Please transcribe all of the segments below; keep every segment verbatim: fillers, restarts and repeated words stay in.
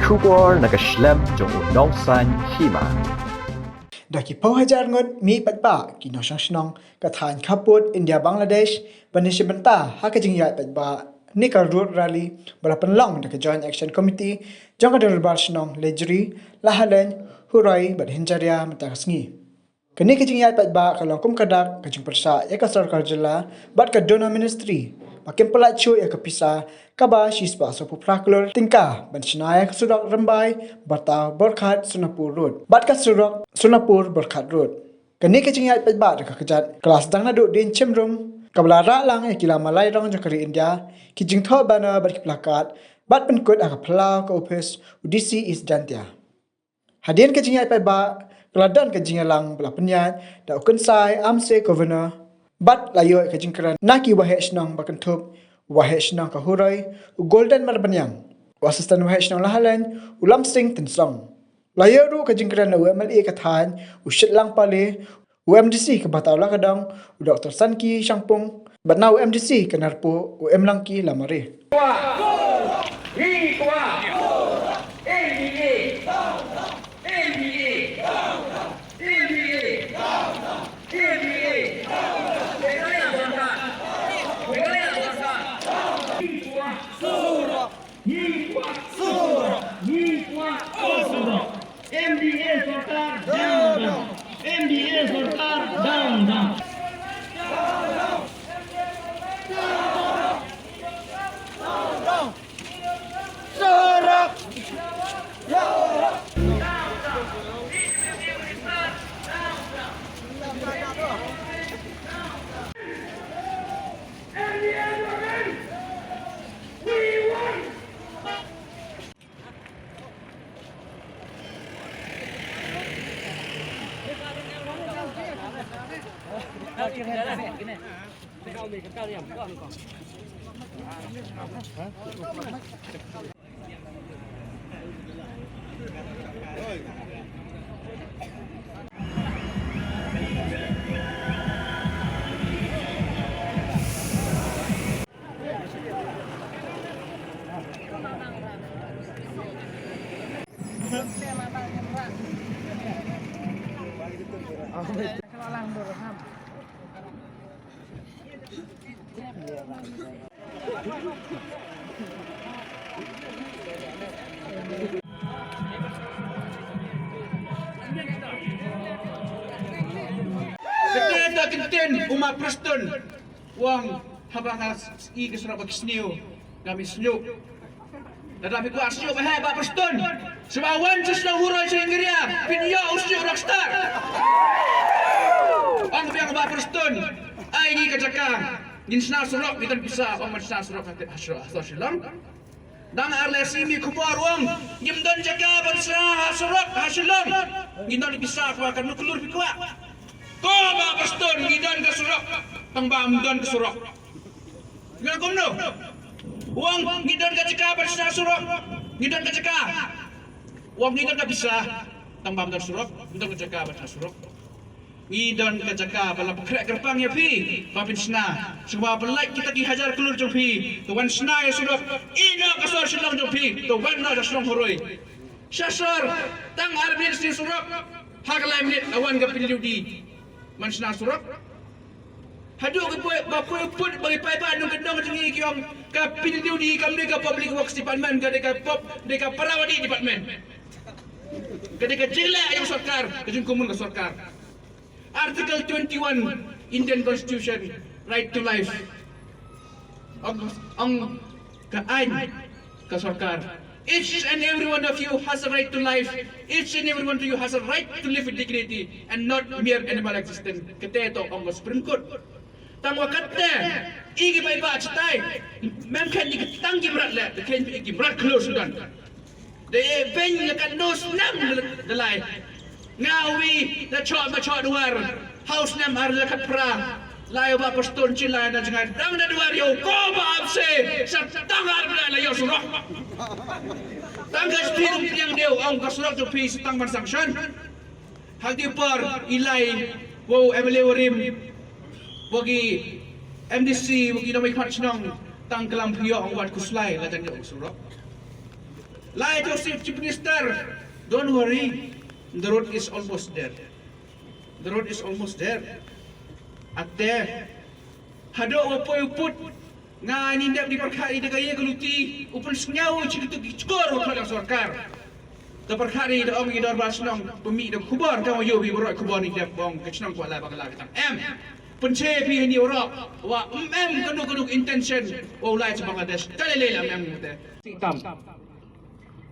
Khubor na ka shlem jong u nongsan hima. Da ki phew hajar ngut mih paidbah ki nongshong shnong ka thaiñ khappud India Bangladesh ban ïashim bynta ha ka jingïaid paidbah ne ka Road Rally ba la pynlong da ka Joint Action Committee jong ka Dorbar Shnong Lejri, Lahaleiñ, Huroi bad Hynjaria mynta ka sngi. Kane ka jingïaid paidbah ka long kum ka dak ka jingpyrshah ïa ka sorkar jylla bad ka DoNER Ministry ba kim pyllait shuh ïa ka pisa kaba shispah sawphew phra klur tyngka ban shna ïa ka surok Rymbai Bartaw Borkhat Sonapur Road bad ka surok Sonapur Borkhat Road. Kane ka jingïaid paidbah da ka kjat ka la sdang naduh dien shim rum kaba la rah lang ïa ki lama lai rong jong ka ri India, ki jingthoh banner bad ki plakat bad pynkut ha ka phyllaw ka ophis u DC East Jaintia. Hadien ka jingïaid paidbah ka la don ka jingïalang ba la pynïaid da u Kynsai Amse Governor bad la ïoh ka jingkren na ki waheh shnong ba kynthup u waheh shnong ka Huroi u Golden Marbaniang, u Assistant Waheh Shnong Lahaleiñ u Lamsing Tynsong. La ïoh ruh ka jingkren na u MLA ka thaiñ u Shitlang Pale, u MDC ka Bathaw Lakadong u Doktor Sanki Shangpung bad na u MDC ka Narpuh u Imlangki Lamare. MDA sorkar down, down. MDA sorkar down, down. Kata ka ktien u Bah Prestone u ong haba nga i ka surok ba ki sniew nga mih sniew. Lada phi kwah sniew ba heh Bah Prestone, shuwa wan sha shnong Huroi sha Hynjaria phin ïoh u sniew rockstar. Ong biang Bah Prestone, ai ngi ka jaka ngin shna surok, ngi don pisa, ong ban shna surok ha, ha, ha Shillong. Dang ar lai sngi mih khubor u ong ngim don jaka ban shna surok ha Shillong. Ngi don pisa, kwah katno klur phi kwah. Ko Bah Prestone, ngi don ka surok, tang ba ym don ka surok. Ngi kumno? U ong ngi don ka jaka ban shna surok. Ngi don ka jaka. U ong ngi don ka pisa, tang ba ym don surok. Ngi don ka jaka ban shna surok. Ngi don ka jaka ba la pynkhreh kyrpang ïa phi ba phin shna. Shuwa ba lait kita ki hajar klur jong phi, to wan shna ïa surok. Ïehnoh ka sor Shillong jong phi, to wan noh sha shnong Huroi. Sha sor tang ar minit shisien surok. Ha ka lai minit la wan ka PWD ban shna surok. Haduh ka poi, ba poi put ba ki paidbah nongkyndong jong ngi ki ong ka PWD kam dei ka Public Works Department, ka dei ka pop, dei ka Parawadi Department. Ka dei ka jingleh jong sorkar, ka jingkumun ka sorkar. Article twenty-one Indian Constitution, right to life. Ong, ong ka aiñ ka sorkar. Each and every one of you has a right to life. Each and every one of you has a right to live with dignity and not mere animal existence. Kata to ong ka Supreme Court. Tang wa kata, i ki paidbah chitai, mem khein i ki tang ki mrad leh, te khein i ki mrad khlur sudan. Te beiñ la katno snem la, la lai. Nga wi la chok, ma chok duwar. Haus snem ar la khatphra. Lai wa Bah Prestone chi lai na jngai dang na duwar ïa u ko Bah Amse. Sa tang ar bla la ïa surok. Tang ka sdang pdiang dei ong ka surok jong phi sa tang ban sanction. Ha kti por i lai wa u MLA wa rim, wa ki MDC, wa ki nongmihkhmat shnong, tang klam phi ïoh ong wat khuslai la tang ïoh surok. Lai Joseph Chief Minister, don't worry, the road is almost there. The road is almost there. Ate, haduh wa poi u pud, nga ni dep di pyrkhat i da ka ïa ka luti, u pynsngew chi kitu ki chkor wa khot ïa sorkar. Da pyrkhat i da ong i dorbar shnong, pynmih da khubor, ka wa ïoh bi baroh khubor ni dep bong, ka shnong kwa la ba ka la ka tang. Em, pynche phi ni oro, wa em em kanu kanu intention, wa u lai cha Bangladesh, ka le le la em em te. Tam.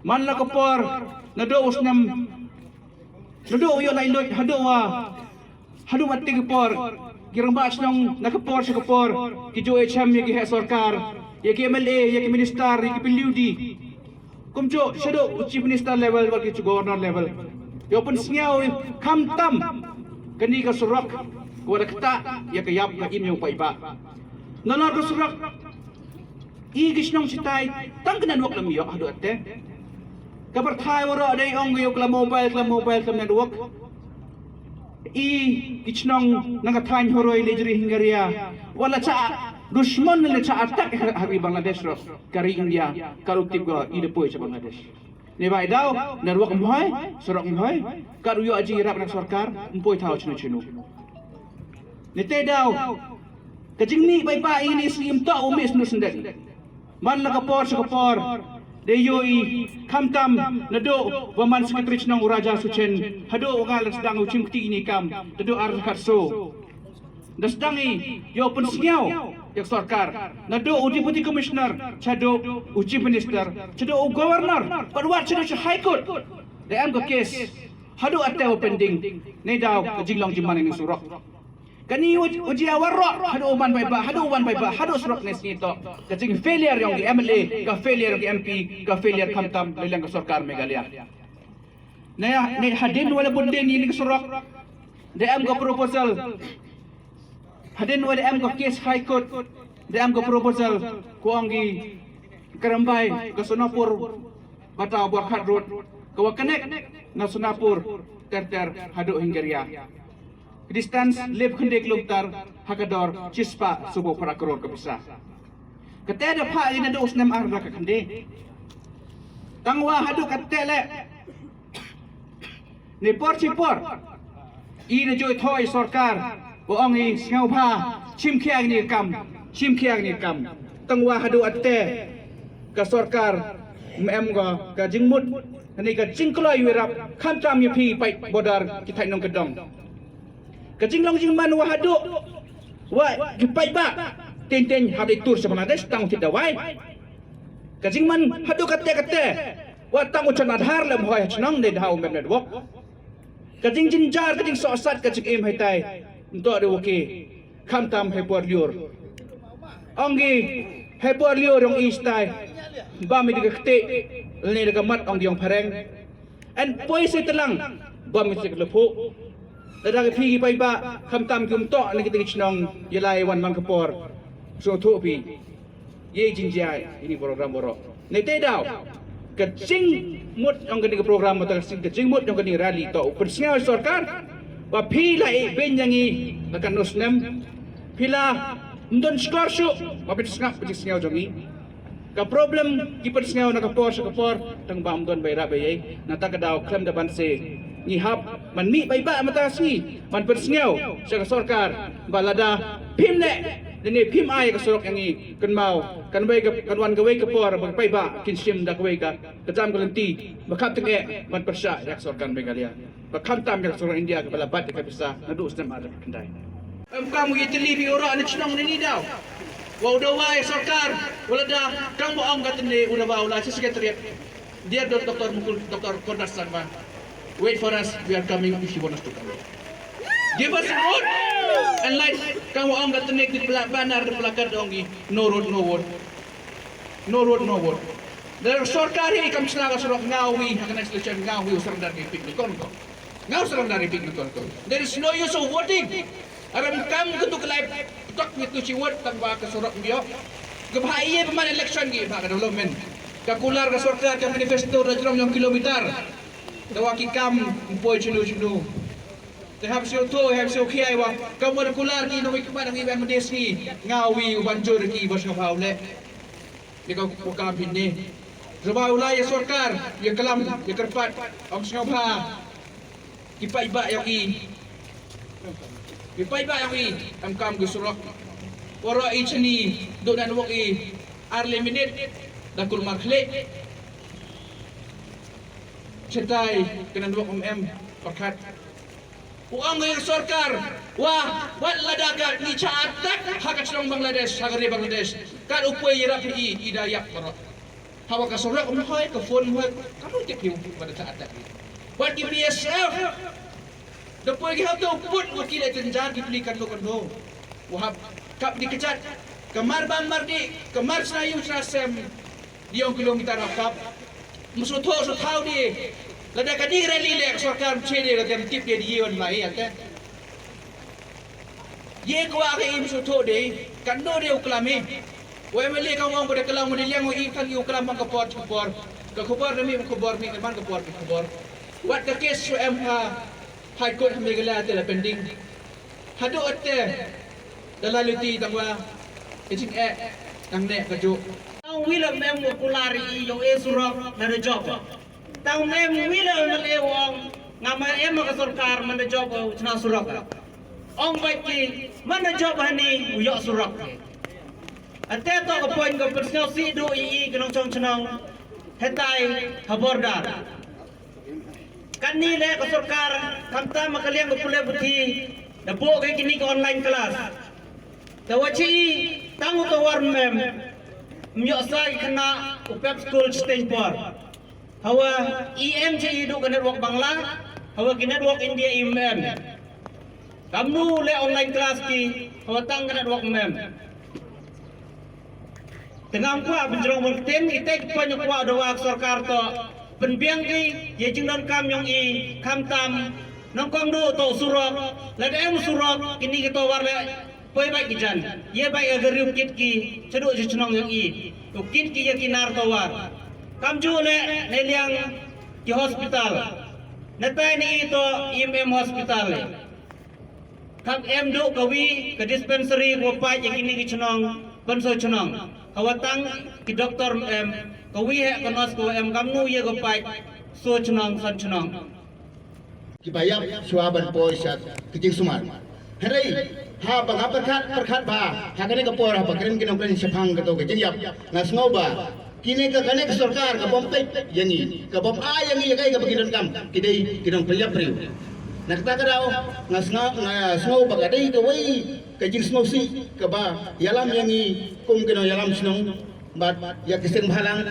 Man la ka por, naduh u snem, naduh u ïoh lai lut, haduh wa, haduh wa te ka por, ki rangbah shnong na ka por sha ka por, ki ju ïa chem ïa ki heh sorkar, ïa ki M L A, ïa ki minister, ïa ki P W D. Kumjuh, shaduh u chief minister level, wa ki chu governor level. Ïoh pynsngew, khamtam, kani ka surok, wa da ktah, ïa ka ïap, ka im ïong paidbah. Nalor ka surok, i ki shnong chitai, tang ka network lam ïoh haduh ate. Ka pyrthai waroh dei ong ïoh ka la mobile, ka la mobile, ka la network. I ki shnong na ka thaiñ Horoi, Lejri, Hingaria. Wa la cha dushmon, la cha attack ha ri Bangladesh ruh. Ka ri India, ka ruh tip ko i da poi cha Bangladesh. Ne bai daw, network em hoi, surok em hoi. Ka ruh ïoh jingïarap na sorkar, em poi thaw chinu chinu. Ne te daw, ka jingmih paidbah i ni sngi em toh u mih snu sendek. Man la ka por sha ka por, dei ïoh i, khamtam, naduh, wa man secretary shnong u Raja Suchen, haduh wa nga la sdang u chim kti i ni kam, naduh ar khat so. Da sdang i, ïoh pynsngew, ïa ka sorkar, naduh u deputy commissioner, shaduh u chief minister, shaduh u governor, pat wat shaduh sha high court. Da em ka case, haduh ate wa pending, ne daw, ka jinglong jingman ïa ni surok. Kani u, u jia waroh, haduh u wan paidbah, haduh u wan paidbah, haduh surok ne sngi toh. Ka jing failure ïong ki M L A, ka failure ïong ki M P, ka failure khamtam, lei leng ka sorkar Meghalaya. Ne, ne hadien wa la bun dien ïa ni ka surok. Da em ka proposal. Hadien wa da em ka case High Court. Da em ka proposal ko ong ki Karambay, ka Sonapur, Bataw Borhat Road. Ka wa connect na Sonapur, ter ter, haduh Hingaria. Distance, lip khyndai kilometer, ha ka dor, chispah, subo para crore ka pisa. Kate da phah ïa naduh u snem ar hajar khyndai. Tang wa haduh kate le. Ne por chi por. I na joi thoi sorkar. Wa ong i sngewbha. Chim khia ni kam. Chim khia ni kam. Tang wa haduh ate. Ka sorkar. Em em ko ka jingmut. Ni ka jingkloi ïarap. Khamtam ïa phi paid border. Ki thaiñ nongkyndong. Ka jinglong jingman wa haduh. Wa ki paidbah. Teng teng hap dei tur sha Bangladesh tang u thied dawai. Ka jingman haduh kate kate. Wa tang u chan Aadhaar lem hoi ha chnong ne dha u mem network. Ka jingjynjar, ka jingsohsat, ka jingim haitai. Nto de wa ki. Khamtam hei por lyiur. Ong ki hei por lyiur ong i stai. Bam i da ka kti. Lane da ka mat ong ki ong phareng. En poi se telang. Bam i se ka lephu. Lada ka phi ki paidbah. Khamtam ki um toh na ki te ki chnong. Ïa lai wan man ka por. Sngewthuh phi. Ye jingjia ini program baroh. Ne te daw. Ka jingmut jong kane ka program, ka jingmut jong kane ka rally toh u pynsngew sorkar. Ba phi la i beiñ ïa ngi la katno snem. Phi la ym don shkor shuh ba phin sngap ka jingsngew jong ngi. Ka problem ki pynsngew na ka por sha ka por tang ba ym don ba ïarap ïa ngi. Nangta ka daw khlem da ban se ngi hap ban mih paidbah mynta ka sngi ban pynsngew sha ka sorkar ba lada phim leh ne phim ai ka surok ïa ngi. Kynmaw, kan wei ka, kan wan kawei ka por ba ka paidbah kin shim da kawei ka, ka jam ka lynti ba kham tyngeh ban pyrshah ïa ka sorkar Meghalaya. Ba khamtam ïa ka sorkar India kaba la bat ïa ka pisa naduh u snem ar hajar khyndai. Em kam u ïatylli bad u rah na chnong na ni daw. Wa u dawa ïa sorkar, wa lada kam u ong ka tynne u dawa u la sha secretariat. Dear Doctor Mukul, Doctor Conrad Sangma, wait for us, we are coming if you want us to come. Give us a road and light. Kam ong ka tynne ki pla-, banner, ki placard ong ki, no road, no vote. No road, no vote. Da sorkar hi kam sla ka surok nga wi, ha ka next election nga wi u surrender ki pik ni kon ko. Nga u surrender ki pik ni kon ko. There is no use of voting. Aram kam ka tu kelai tok ni tu chi vote tang ba ka surok mbio. Ka ba ye ba man election ki ba ka development. Ka kular ka sorkar ka manifesto da jrong yong kilometer. Te wa ki kam mpoi chinu chinu. Te hap sio tho, hap sio khiai wa. Kam wa kular ki nong ikmat ngi ban mendes ngi. Nga wi u ban jur ki ba sngap hau le. Ni ka ku kam pin ni. Shuwa u la ïa sorkar ïa klam ïa kyrpad, ong sngewbha ki paidbah ïong i, ki paidbah ïong i, em kam ki surok. Waroh i chini duk network i ar le minit da kulmar khlieh. Chetai ka network em em pyrkhat. U ong ïa ka sorkar, wa, wat lada ka ngi cha attack ha ka shnong Bangladesh, ha ka ri Bangladesh, kat u poi ïarap hi i da ïap baroh. Haba ka surok um hoi, ka phone um hoi, ka mu tip hi u ba da cha attack hi. Wat ki B S F da poi ki hap to put wa ki le jynjar ki pli kano kano. Wa hap kap di kjat, ka mar bam mar di, ka mar chna ïu chna sem. Di ong kilometer of kap. Msu tho su thau di. Lada ka ding rally le ka sorkar mche di, lada mtip di di yon lai ate. Ye kwa ka im su tho di. Kan no di u klam hi. Wa M L A ka ong ko de klam di liang i kan u klam bang ka por ka por. Ka khubor na mi khubor mi man ka por ka khubor. Wat ka case su em ha High Court ha Meghalaya te la pending. Haduh ate da la luti tang wa ka jingeh tang ne ka juk. Tang wi la mem wa kular i ïoh e surok na da jop. Tang mem wi la mele wong nga ma em ka sorkar man da jop u chna surok. Ong bait ki man da jop hani u ïoh surok. Ate to ka point ka pyrsngew si du i i ka nongchong chnong hetai ha border. Kani le ka sorkar khamtam ka liang ka pule puthi da buh ka kini ka online class. Te wa chi tang u tawar mem, ym ïoh sa ki khynnah u pep skul chiteng por. Hawa i em chi i du ka network Bangla, hawa ki network India i mem. Kamnu le online class ki, hawa tang ka network mem. Te ngam kwah ban jrong ban ktien, ite ki point kwah da wa ka sorkar to pynbiang ki ïa jingdonkam ïong i, khamtam nyngkong du to surok. Lada em surok kini ki tawar le poi bait ki jan, ïa bait ïa ka riewkit ki chaduh cha chnong ïong i, u kit ki ïa ki nar tawar. Kamjooh le ne liang ki hospital. Natai ne i to i em hospital le. Kam em du kawi ka dispensary ko pait ïa kini ki chnong, pynso chnong. Hawa tang ki doktor em, kawi he ka nurse ko em, kamnu ïa ko pait so chnong san chnong. Ki ba ïap shuwa ban poi sha ka jingsumar. Hynrei ha ba nga pyrkhat pyrkhat ba ha kane ka por ha ba kren ki nongkren shaphang kato ka jingïap, nga sngew ba kine ka kane ka sorkar ka bym peit ïa ngi, ka bym ai ïa ngi ïa kaei kaba ngi donkam, ki dei ki nongpynïap briew. Na kata ka daw nga sngew, nga sngew ba ka dei kawei ka jingsngewsih kaba ïalam ïa ngi kum ki nongïalam shnong bad ïa ki seng bhalang,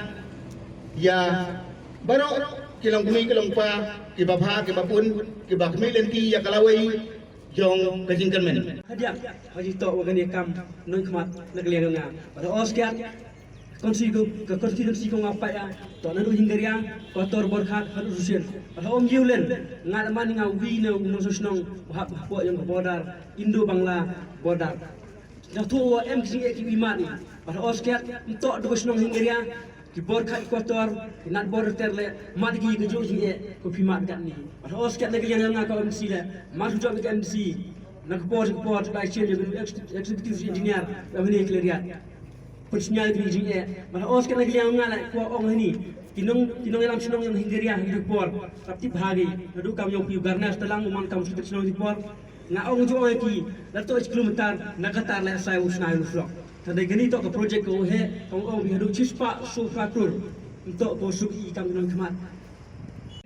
ïa baroh ki longkmie ki longkpa, ki babha ki babun, ki ba khmih lynti ïa ka lawei jong ka jingkyrmen. Hadiang ha jingtoh wa kane kam nongkhmat na ka liang nga. Bad ha Oskiat, konstituensi ko, ka konstituensi ko nga pait ïa, toh naduh Hingaria, Kotor, Borkhat haduh Rusin. Bad ha Umyiwlen nga la man nga wi na u nongshong shnong wa hap hapoh jong ka border, Indo Bangla border. Nga thuh wa em ki jingeh ki wi mad i. Bad ha Oskiat, ym toh du ka shnong Hingaria, ki Borkhat, ki Kotor, ki Nadbor ter le mad ki ka jong jingeh ko phi mad katni. Bad ha Oskiat na ka liang nga ka M D C le, mad hu jop ka M D C. Na ka por ka por ka chen ïa ka executive engineer ka hynne Khliehriat. Pynshai ïa ka jingeh. Bad ha Oskiat na ka liang nga le kwah ong hynne, ki nong, ki nongïalam shnong ïong Hingaria ha ki por. Rap tip ha ki, naduh kam ïong phi u Garnas Talang u man kam secretary shnong ha ki por. Nga ong ju ong ïa ki, la toh kilometer na katar leh sai u shna ïa u surok. Tang dei kane toh ka project ka u heh, ka u ong bad haduh shispah soo pha klur. Ntoh ko suk i kam nongkhmat.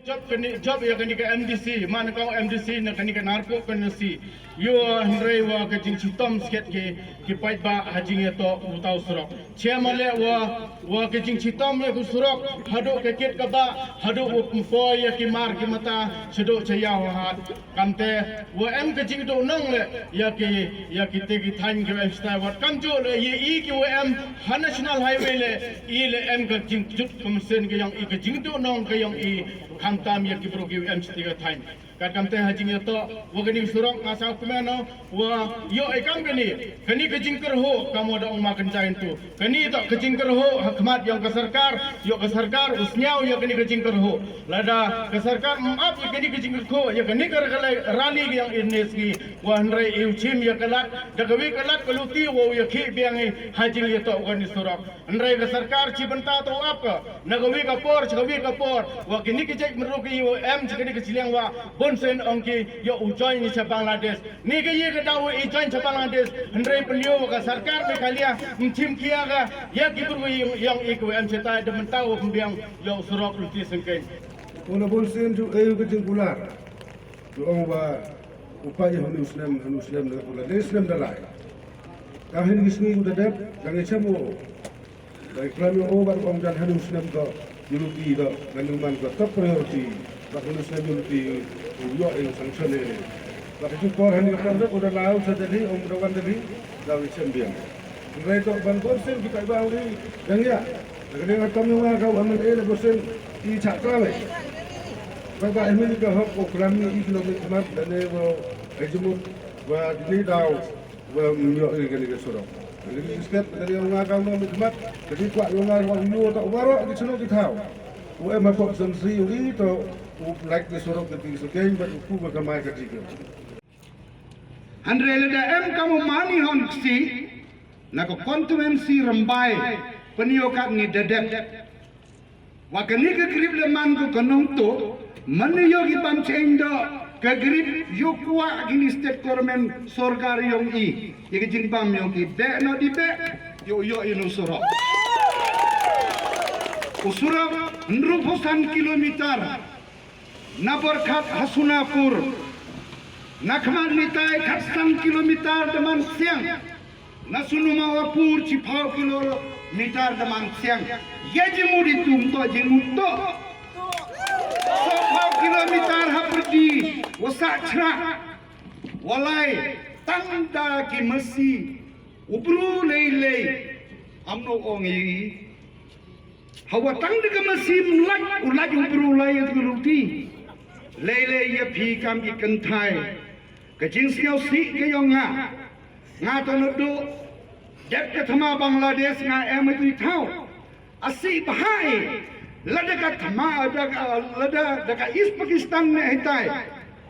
Jop kane, jop ïa kane ka M D C, man ka M D C na kane ka Narpuh constituency. Ïa hynrei wa ka jingshitom skhet ki, ki paidbah ha jingïatoh uta u surok. Che ma leh wa, wa ka jingshitom ïa ka surok, haduh ka kit ka bah, haduh wa pynpoi ïa ki mar ki mata, shaduh sha ïaw ha hat. Kamte, wa em ka jingduh nong le, ïa ki, ïa kite ki thaiñ ki wa em shatai wat. Kamjooh le, ïa i ki wa em, ha National Highway le, i le em ka jingjut ka mynsiem ka ïong i, ka jingduh nong ka ïong i, khamtam ïa ki briew ki wa em shatai ka thaiñ. Kat kam te ha jingïatoh wa kani ka surok nga sa kmen noh wa ïoh ïa kam kani, kani ka jingkyrhuh kam wa da ong ma kynjai ntu. Kani toh ka jingkyrhuh ha khmat ïong ka sorkar, ïoh ka sorkar u sñiaw ïa kani ka jingkyrhuh. Lada ka sorkar ym ap ïa kani ka jingkyrhuh ïa kani ka rally ïong i ne sngi, wa hynrei i u chim ïa ka lad da kawi ka lad ka luti wa u ïakhih biang i ha jingïatoh wa kani surok. Hynrei ka sorkar chi bynta to ap ka na kawi ka por cha kawi ka por wa kini ki jait mruk i wa em cha kini ki chiliang wa bun sien ong ki ïa u join ni cha Bangladesh. Ni ka ye ka daw i join cha Bangladesh. Hynrei pynlio wa ka sorkar Meghalaya mchim kia ka ïa ki bru i ïong i ka wa em cha tai da mynta wa pynbiang ïa u surok luti sengkeng. Una bun sien ju eu ka jingkular. Ju ong wa u pa ïa hanu snem hanu snem da kula de snem da lai. Ka hin ki sngi u da dep da ngi chem u. Dei klam ïa u ban ong jan hanu snem ka unity ka ngan ym man ka top priority. Ba hanu snem unity u ïoh ïa sanction ïa. Ba ka jingpor hani ka klam da u da lau sa jadi ong da wan jadi da wi chem biang. Ngai to ban bor snem ki paidbah ri dang ïa. Da ka dang atam ïa nga ka u M L A da bor snem i chak klam ïa. Paidbah ri ka hok ko klam ni i kilo mi khmat da ne wa ai jumut wa dini daw. Wa ym ïoh ïa kane ka surok. Kane ka step kane ïa nga ka u nongmihkhmat, kane kwah ïa nga ruh ïoh ta waroh ki chnong ki thaw. U em ha pop san sri u i to u like ka surok ka ti sukeng bad u ku ka kamai ka ti ka. Hynrei lada em ka u Mani Hon Ksih na ka constituency Rymbai pynïoh kat ngi da dep. Wa kane ka grip le man ko ka nongtuh, man ïoh ki bam cheng doh, ka grip ïoh kwah kini state government sorkar ïong i, ïa ka jingbam ïong i, beh noh di beh, ïoh ïoh ïa u surok. U surok, hynriewphew san kilometer, na Borkhat ha Sonapur, na khmat nitai khatsan kilometer da man siang. Na Sunuma wa pur chiphaw kilometer da man siang. Ïa jingmut i tum to jingmut to. Sawphaw kilometer ha pyrdi wa sah chra. Walai tang da ki masi u bru lei lei. Am no ong i. Hawa tang da ka masi mlak u lak u bru lai ïa ka luti. Lei lei ïa phi kam ki kynthai. Ka jingsngewsih ka ïong nga. Nga to na duh dep ka thma Bangladesh nga em ha ki thaw. A sih bha i lada ka thma da ka lada da ka East Pakistan ne hitai.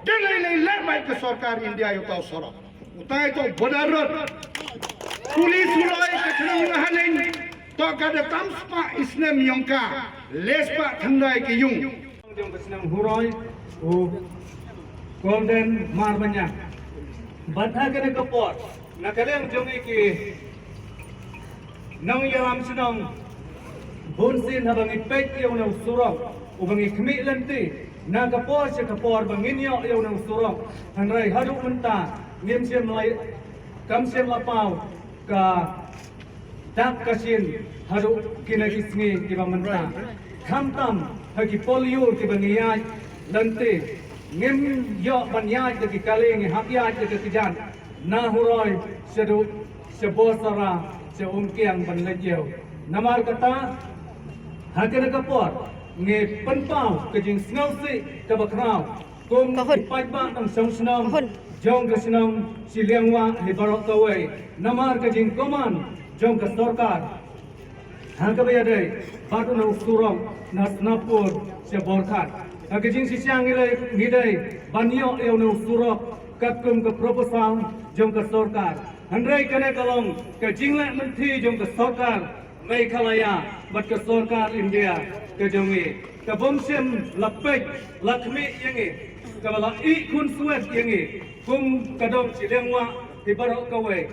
Da lei lei leh bait ka sorkar India ïa utai u surok. Utai to border road. Police u loi ka chnong Nahaleng to ka da tam spah i snem ïong ka le spah thyndai ki ïung. Jong ka shnong Huroi u Golden Marbaniang. Bad ha kane ka por na ka liang jong i ki nongïalam shnong bun sien haba ngi peit ïa u nong surok uba ngi khmih lynti na ka por sha ka por ba ngin ïoh ïa u nong surok. Hynrei haduh mynta ngim shym la kam shym la paw ka dak ka shin haduh kine ki sngi kiba mynta. Khamtam ha ki polio kiba ngi ïaid lynti ngim ïoh ban ïaid da ki kali, ngi hap ïaid da ki kjat na Huroi shaduh sha Bosara sha Umkiang ban leit ïew. Namar kata ha kane ka por ngi pynpaw ka jingsngewsih kaba khraw kum ki paidbah nongshong shnong jong ka shnong Shiliangwah hi baroh kawei. Namar ka jingkoman jong ka sorkar ha kaba ïadei bad u nong surok na Sonapur sha Borkhat. Ha ka jingshisha ngi dei ngi dei ban ïoh ïa u nong surok katkum ka proposal jong ka sorkar. Hynrei kane ka long ka jingleh lynti jong ka sorkar Meghalaya bad ka sorkar India ka jong ngi, ka bym shym la peit la khmih ïa ngi, kaba la ih khun swet ïa ngi kum ka dong Shiliangwah hi baroh kawei.